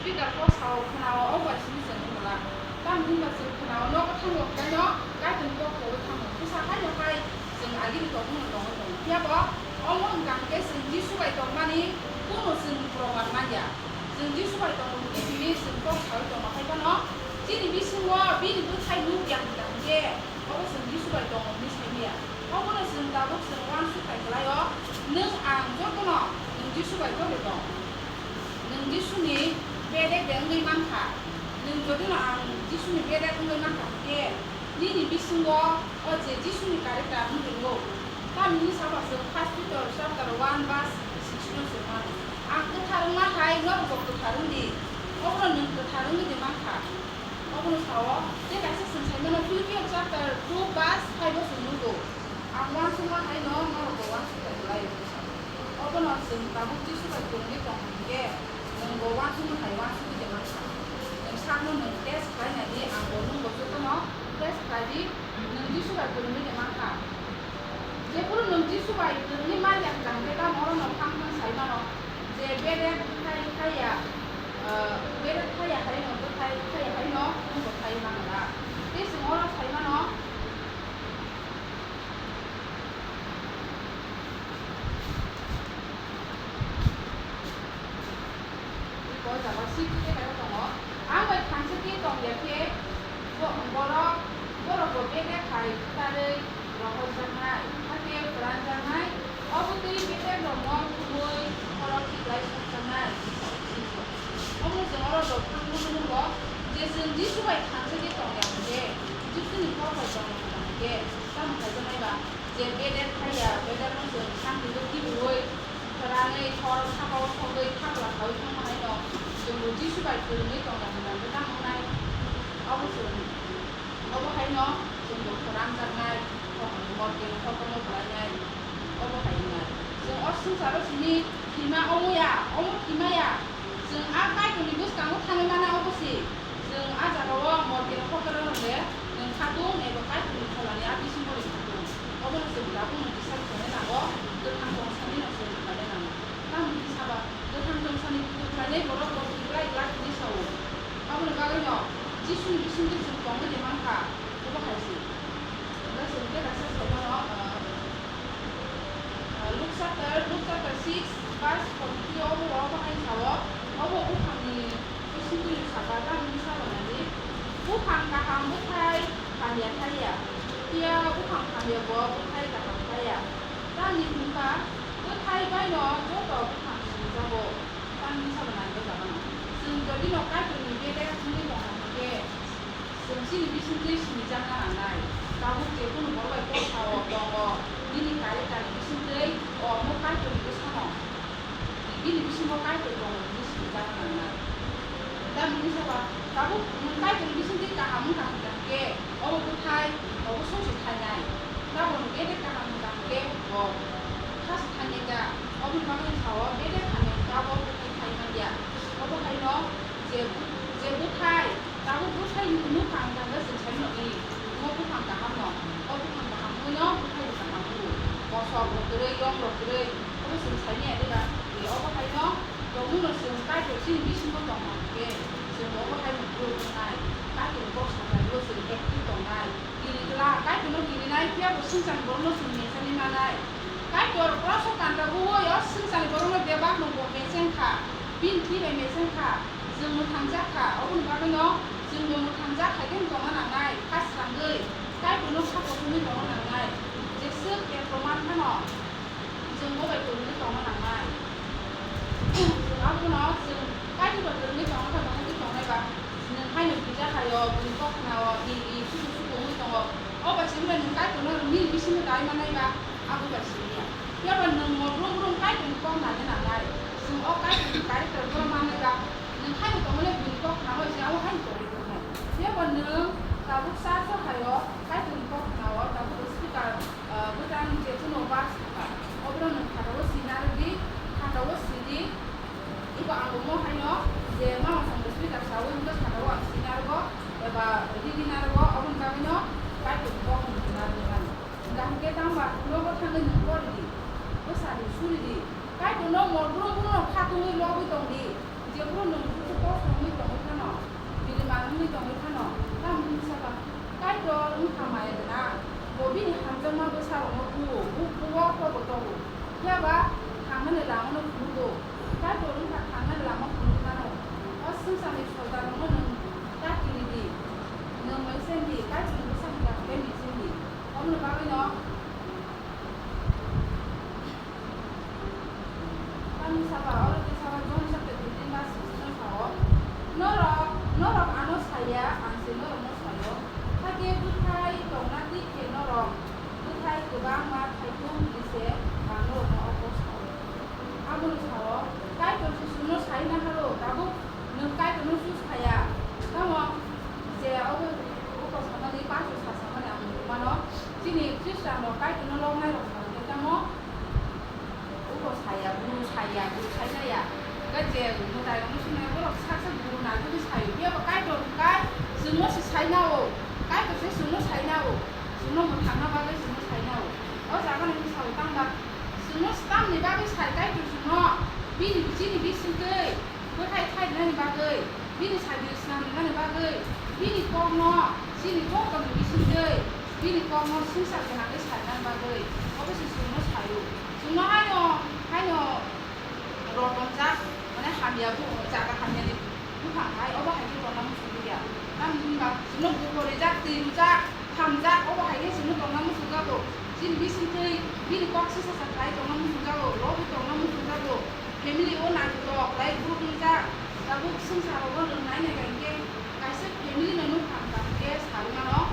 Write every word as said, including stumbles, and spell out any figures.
Peter kok sao khwnao, o bai simi chwng wng glak. Tamni hwnba chwng khwnao, nogo thango hwnkhe no Kaitorni kok khogwi thango. Kisa haino hai chwng agini tongmungno tongwi tongo. Phiya bo omo wngkha hwnkhe chwng Jisu bai tongmani kunu chwng proman man ya. Chwng Jisu bai tongo hwnwi simi chwng kok saui tongma hai phano chini bisingo bini bwthai nuk ya hwnkha hwnkhe obo chwng Jisu bai tongo hwnwi sai manya. Obono chwng tabuk chwng uansuk khai kwlaio, nwng ang jotono nwng Jisu bai joto tong. Nwng Jisuni bedek de wngwi mankha. Nwng jotino ang Jisuni bedek wngwi mankha hwnkhe, nini bisingo o je Jisuni character wng tongo. Tamni saka chwng First Peter chapter one verse sixteen o se mano, "Ang kwthar wngma hai norokbo kwthar wng di." Obono nwng kwthar wngwi de mankha. Obono sao, tei kaisa chwng sai mano, Philippians chapter two verse five o chwng nugo. Ang uansukma hai no norokbo uansuk tong lai. Obono chwng tabuk Jisu bai kwrwngwi tong hwnkhe, nwngbo uansukma hai uansukwi de mankha. Nwng sakno nwng test khlai nai di, angbo nwngbo jotono test khlai di, nwng Jisu bai kwrwngwi de mankha. Jephuru nwng Jisu bai kwrwngwi man ya hwnkha hwnkhe tamo orono phang phang sai mano je bedek thai thai ya, ah, bedek thai ya hai no, bwthai thai ya hai no, nwngbo thai mano da. Tei chwng oro sai mano, Iko jaga swi twi khe tongo. Ang bai thansa khe tong ya khe bo-, borok, borok bo bedek hai kwtarwi rohorjaknai, hakhe phuranjaknai, obo twi bedek rokno thumwi khorok khiklai sokjaknai. Omo chwng oro dophang phano nukgo je chwng Jisu bai thansa khe tong ya hwnkhe, Jisuni kok bai tong ya hwnkhe, tamo kaijaknai ba? Je bedek thai ya, bedekno chwng santigo kibuwi, kwrwngwi, thor sakao thogwi, khakla khaui thangma haino chwngbo Jisu bai kwrwngwi tongna hwnna bwtang wngnai. Obo chwng, obo haino chwngbo kwrwngjaknai, morke kotorma kwlainai, obo hai wngnai. Chwng o swngcharo simi thwima omo ya, omo thwima ya. Chwng a Kaitorni bwskango thangwi mana obo se. Chwng a jagao morke kotorma rwle, nwng khatung eba Kaitorni pholani a bisingo ri khatung. Obono chwng tabukno kisa khlaina nango, kwthang tongsanino chwng khlaina nango. Tamoni kisa ba, kwthang tongsani bukur khlainai borok bo kiklai glak hwnwi sao. Aboni bagwino Jisuni bisingtwi chwng tongwi de mankha, obo hai se. Hwnkhe chwng tei kaisa sai mano, ah, ah, Luke chapter, Luke chapter six verse forty-three o borok obo hai sao, obo buphangni bisingtwi saka tamni sabo nadi, buphang kaham bwthai hamya thai ya, phiya buphang hamya bo bwthai kaham thai ya. Tamni hwnba bwthai baino joto buphang sinijago. Tamni sabo nai o jaga no. Chwng jodi no Kaitorni bedek wngwi tongna hwnkhe, chwng chini bisingtwi sinijakna nangnai. Tabuk je kunu borok bai kok sao tongo, nini character ni bisingtwi omo Kaitorni bwsano, bini bisingo Kaitor tongo hwnwi sinijakna nangnai. Tamni hwnba tabuk nwng Kaitorni bisingtwi kaham wngkha hwnkhe, obo bwthai, obo songsi thainai. Tabukni bedek kaham wngkha hwnkhe, bo khasi thainai da. Oboni bagwi sao bedek hamya ni kabo bwthai thai man ya. Obo haino je bu-, je bwthai, tabuk bwthai nuk kha wngkha hwnkhe chwng sai mano, i, omo buphang kaham no, o buphang kaham wngwi no bwthai bo kaham wngo. Kosok rok kwrwi, yong rok kwrwi, obo chwng sai manya de ba? E, obo haino tongmung no chwng Kaitor chini bisingo tong kha hwnkhe, chwng obo haino bwrwi wngnai, Kaitor ni kok saklai o chwng active tongnai, kiri glak, Kaitor no kirinai, phiya bo swngchar ni borok no chwng mechani manai. Kaitor kroso kanta bui o swngcharni borokno bebak no bo mecheng kha, bini thwi bai mecheng kha, chwng mwthangjak kha, oboni bagwino chwngbo mwthangjak hai khe tongna nangnai, kha srangwi Kaitorno kha kothomwi tongna nangnai. Jeswk khe proman phano chwng bo bai kwrwngwi tongna nangnai. Chwng abono chwng Kaitor bai kwrwngwi tongna khe bahai khe tongnai ba? Nwng haino gija hai o, bini kok khna o, i, i, suku suku wngwi tongo. O bai simi bai nwng Kaitorno nini bisingo dai mannai ba? Abo bai simi ya. Phiya ba nwng mo brum brum Kaitorni kok nani nangnai. Chwng o Kaitorni character bono mannai ba? Nwng haino tongmani bini kok khna o, je abo haino tongwi tongnai. Phiya ba nwng tabuk church o hai o Kaitorni kok khna o, tabuk speaker, ah, bwtang je phano bus kha, obono nwng phataro si narwk di, phataro si di. Iko ang omo haino je mama song bwswk da sawi hwnkhe sakao ang si narwgo eba ridi narwgo, aboni bagwino Kaitorni kok hwnwi narwgwi mano. Hwnkha hwnkhe tangba nogo thangwi nwng poridi, bwsadi suridi, Kaitorno mol brum brum no khatungwi lobwi tongdi, jephuru nwng dukhu kosto Bini manwi tongwi phano, tamo hwnwi saka, Kaitor wngkha maya gwnang, bo bini hamjakma bwsarokno buo, bu-, buo kobo togo. Phiya ba thangnani lamano phunukgo, Kaitor wngkha thangnani lama phunukmano. O swngcharni soitanrokno nwng ta kiri di, nwng mai sen di, Kaitorni bwsakni kaham khe misin di. Oboni bagwino Tamni saka oro tei saka John chapter fifteen verse sixteen o sao, "Norok, norok ano saya, ang se norokno saio. Hakhe bwthai tongna twi khe norok bwthai kwbangma thai thung hwnwi se ang norokno obo sao." Abono sao, Kaitor se chwngno sai naharo, tabuk nwng Kaitorno chus khaya. Tamo je obo, obo samani, paso sa samani ang nukmano, chini Khristianrok Kaitorno loknairok sao, tamo Uko saya, guru saya, guru sainaya. Ga je mwtai rokno swngnai borok sak sak guru nangkukhe sayo. Phiya bo Kaitor hwnkhe chwngno se sainao. Kaitor se chwngno sainao. Chwngno mwthangna bagwi chwngno sainao. O jaga no sao tangba. Chwngno tamni bagwi sai Kaitor chwngno. Bini chini bisingtwi. Bwthai thairwnani bagwi, bini sajil swnamrwnani bagwi, bini kokno chini joto ni bisingtwi, bini kokno swngchar gwnangwi sarinani bagwi, obo se chwngno saio. Chwngno haino, haino rotonjak, mane hamya bu-, jaga hamyani buphang hai, obo hai khe tongna muchungya. Tamni hwnba chwngno buko rijak, twi rwjak, hamjak, obo hai khe chwngno tongna muchungjago. Chini bisingtwi bini kok sisa sa khlai tongna muchungjago, logi tongna muchungjago. Family o naithotok khlai group wngjak, tabuk swngchar rogo nwng nai nai kha hinkhe kaisa family no nuk thang thang khe sarwi mano,